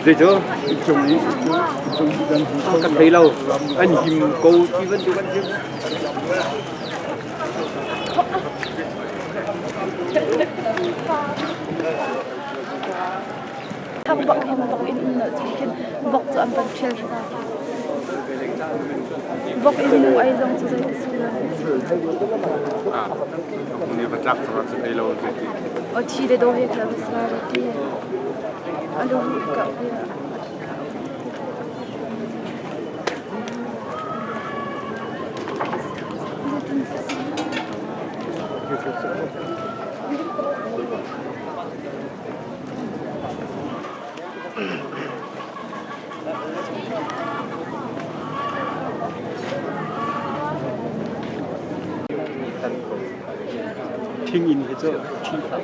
Zeicu? Ka thei lo. An him ko ti bantuk an chim. Thang bak him bak in um lo cu khin vok cu an van ṭhial hna. Vok in mu ai zong cu zei ti si lo. Ni va tlak cu cu thei lo zei ti. O thi le do he kha va sa re ti. Alu ka Thing inn hi cu ṭhi hlah.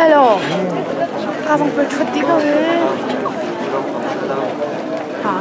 Elo, ka zong pe ṭhut dih ko hi. Ha.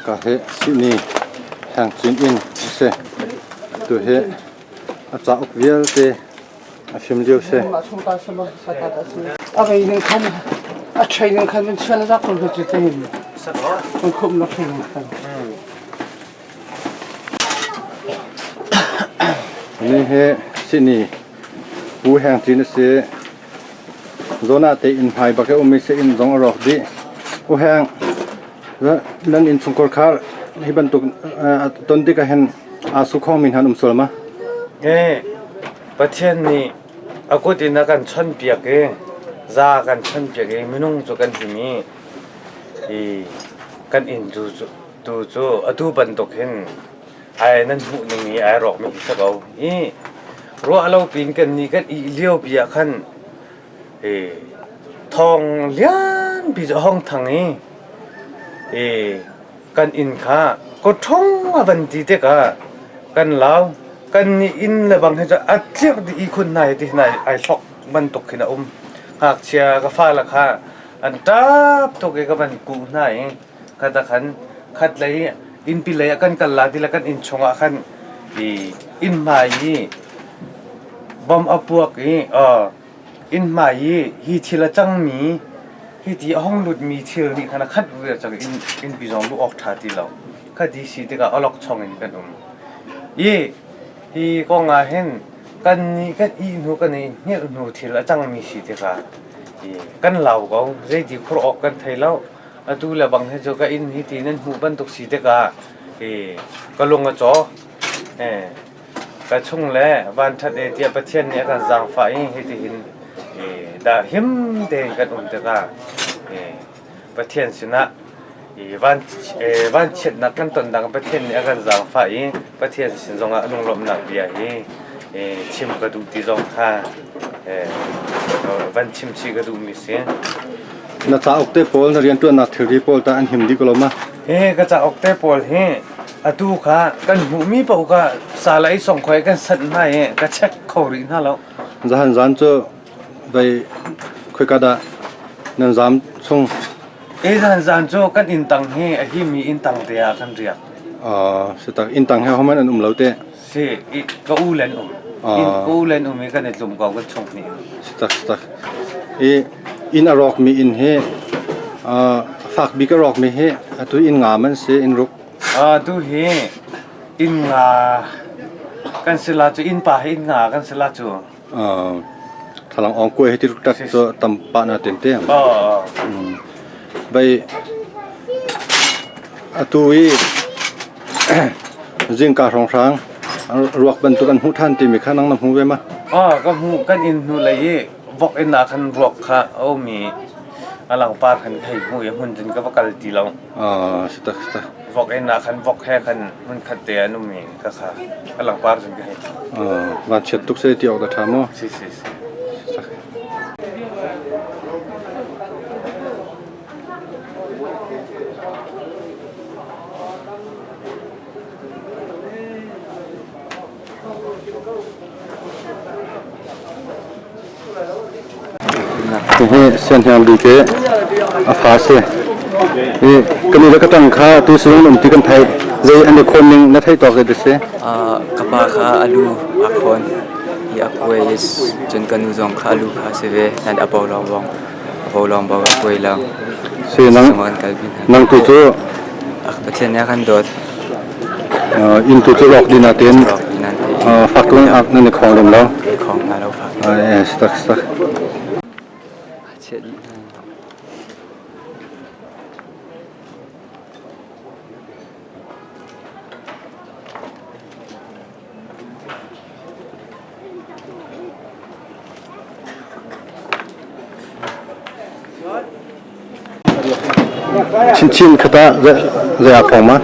Ka hi sihni hangcin in a si. Tu hi a cauk vialte a fim lio si. A vei ning khan a training khan in chuan za ko cu te hin. An khum na training khan. Ni hi sihni Pu Heng Cin a si. Zawn ah te inn hmai bak i um i si inn zong a rawk dih. U Heng, nan innchungkhar kha hi bantuk ton tik ah hin aa su khawngmi hna an um sual ma? Ee, Pathian nih a kut in a kan chawnhpiak i za a kan chawnhpiak i minung cu kan him i kan inn tu cu atu bantuk hin ai nan hmuh ning i ai rawkmi hi si ko. I ruah lo piin kan nih kan ih lio pi ah khan thawng lianpi cu a hung thang i kan inn kha kawṭhong a van ti tikah kan lau. Kan nih inn le bang hi cu a tlirh dih i khun hna hi ti hin ai hlok bantuk khin a um. Ngakchia ka fale kha an ṭap tuk i ka van kuh hna i khat ah khan khatlei innpi lei ah kan kal la ti le kan inn chungah khan i inn hmai i bom a puak i inn hmai i hi thil a cangmi hi ti a hung lutmi thil nih khan a khat viar cang inn innpi zong luh awk ṭha ti lo. Kha ti si tikah awlokchong in kan um. I hi kong ah hin kan nih kan ih hnu kan i hngilh hnu thil a cangmi si tikah i kan lau ko. Zeiti khur awk kan thei lo. Atu le bang hi cu ka inn hi ti nan hmuh bantuk si tikah i ka lung a caw. Ka chung le vanṭhat e tiah Pathian nih a kan zaangfah i hitihin dah him tein kan um tikah Pathian sinah vanchiatnak kan ton dang Pathian nih a kan zaangfah i Pathian sin zongah lunglawmhnak bia hi chim ka duh ti zong kha van chim chih ka duhmi si. Na cauk te pawl na rianṭuannak thilri pawl tah an him dih ko lo ma? Hi ka cauk te pawl hi atu kha kan hmuhmi paoh kha sala i songkhoi kan sanh hna i ka check kho rih hna lo. Zahan zan cu vei khoika dah nan zaam chung? E zan zan cu kan inn tang hi a himi inn tang te ah kan riak. Sitak inn tang he homan an um lo te. Si i ka u len um. Inn ka u len um i kan i tlum ko kan chung hnih. Si tak si tak. I inn a rawk mi inn hi fak bik a rawk mi hi atu inn nga man si inn ruk. Tu hi inn nga kan si la cu inn pa hi inn nga kan si la cu. Thalang ong kuai hi ti ruk tak cu tam pa na ten te. Bai atu i zingka hrawnghrang ruak bantuk an hmuh ṭhan timi kha nang na hmu ve ma? Ka hmu kan inn hnu lei i vok inn ah khan ruak kha a um i a langpar khan ka hei hmuh i hmun cun ka va kal ti lo. Si tak si tak. Vok inn ah khan vok he khan hmun khat te an um i ka kha a langpar cun ka hei. Vanchiat tuk se ti awk dah ṭha maw? Si si si. Hihi sianhiang bik i a fa si. Hi kan i le ka ṭang kha tu sizung um ti kan theih. Zei an i khawn ning na theih tawk zei si? Ka pa kha a lu aa khawn i a kuai i cun ka nu zong kha a lu kha a si ve. Nan a bo lawng bong a bo lawng bo a kuai lang. Si nang nang tu cu Pathian nih a kan dawt. Inn tu cu rawk din ah tin fak tung ak nan i khong lem lo. Khong hna lo fak. Stak stak. Chiah dih hna. Chinchin kha tah zei aa khong ma?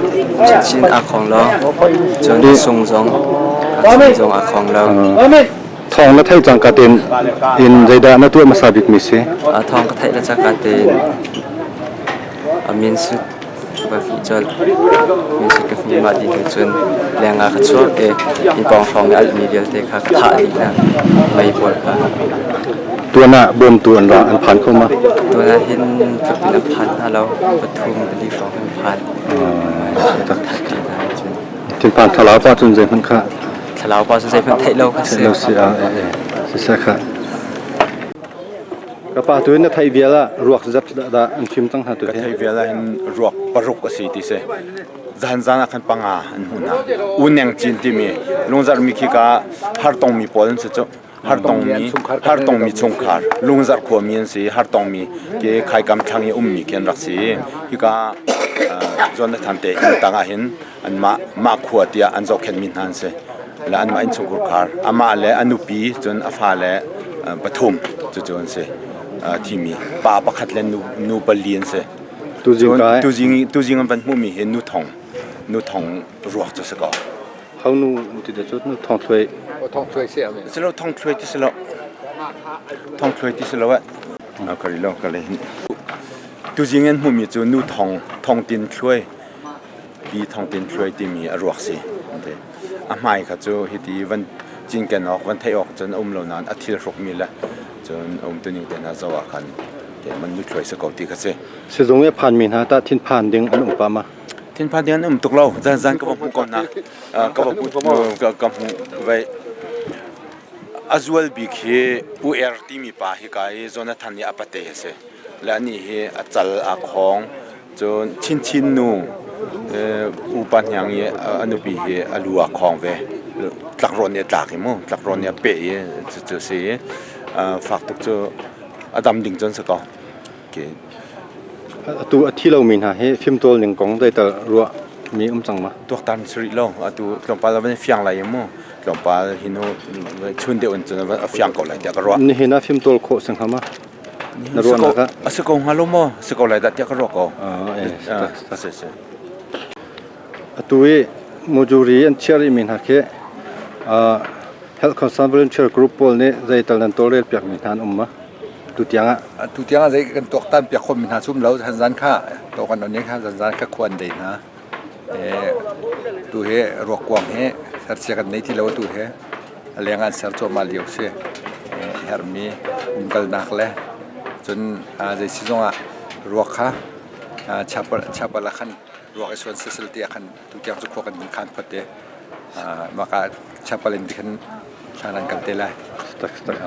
Chinchin aa khong lo. Cun sung zong a zong aa khong lo. Thawng na theih cangka tein in zeidah na tuah hmasa bik mi si? Thawng ka theih le cangka tein a min sut ka fih colh. Min sut ka fih mah dih hnu cun leng ah ka chuak i inn pawng hrawng i alhmi vialte kha ka thah dih hna. Mei pawl kha. Tuan ah bawmtu an ra an phan kho ma? Tuan ah hin tluk in an phan hna lo. Pathum pali hrawng an phan. That dih hna cun. Thinphan thlalau pa cun zeihmanh kha Thlalau pa cu zeihmanh theih lo kha si. Theih lo si ah siseh kha. Ka pa tu in na theih vial ah ruak zat dah an thim cang hna tu Ka theih vial ah hin ruak paruk a si ti si. Zan zan ah khan panga an hmu hna. Uneng cin timi lungzarh mi khi ka hartong mi pawl an si cu. Hartong mi hartong mi chungkhar lungzarh khua mi an si hartong mi ke khaikam thlang i ummi khi an rak si. Hika Jonathan te inn tang ah hin anmah mah khua tiah an zohkhenh mi hna an si. Le anmah innchungkhar khar amah le a nupi cun a fale pathum cucu an si. Thimi pa pakhat le nu pali an si. Tuzing tuzing an van hmuhmi hi nu thong nu thong ruak cu si ko. Ho nu ti da cu nu thong thluai. Thong thluai si ame. Si lo thong thluai ti si lo. Thong thluai ti si lo eh. Ka ri lo ka le hin. Tuzing an hmuhmi cu nu thong thong tin thluai pi thong tin thluai timi a ruak si. A hmai kha cu hiti van cinken awk van theih awk cun a um lo nain a thil hrukmi le cun a umtuning te hna zoh ah khan te man nuthlawi si ko ti kha si. Sizung i a phanmi hna tah thinphan ding an um pah ma? Thinphan ding an um tuk lo. Zan zan ka va hmuh ko hna. Ka va hmuh ka hmuh vai a zual bik hi U-er timi pa hi ka i Jonathan nih a pate a si. Le anih hi a cal aa khawng. Cun Chinchin nu upa hniang i a nupi hi a lu aa khawng ve. Tlakrawh nih a tlak i mu, tlakrawh nih a peh i cucu a si i fak tuk cu a dam ding cun si ko. Atu a thi lomi hna hi fimtawl ning kong zeital ruah mi um cang ma? Tuaktan si rih lo. Atu tlawmpal a van fiang lai i mu. Tlawmpal hi nu chun deuh in cun a fiang ko lai tiah ka ruah. Nihin ah fimtawl khawh si hnga ma? Na ruahnak ah? A si ko hnga lo maw? Si ko lai dah tiah ka ruah ko. Si si. Atu i mujuri an chiah rihmi hna khi Health Concern Volunteer Group pawl nih zeital nan tawlrel piakmi hna an um ma? Tu tiang ah. Tu tiang ah zei kan tuaktan piak khawhmi hna cu um lo. Zanzan kha to kan on i kha zanzan kha khua an dei hna. Tu hi ruakkuang hi sercia kan nei ti lo tu hi. A leng ah an ser cuahmah lio si. Herhmi umkalnak le cun zei si zong ah ruak kha chapel ah khan ruak i suan sisal ti ah khan tu tiang cu khua kan vun khan phot te. Maka chapel in khan thlan an kal te lai. Tak tak.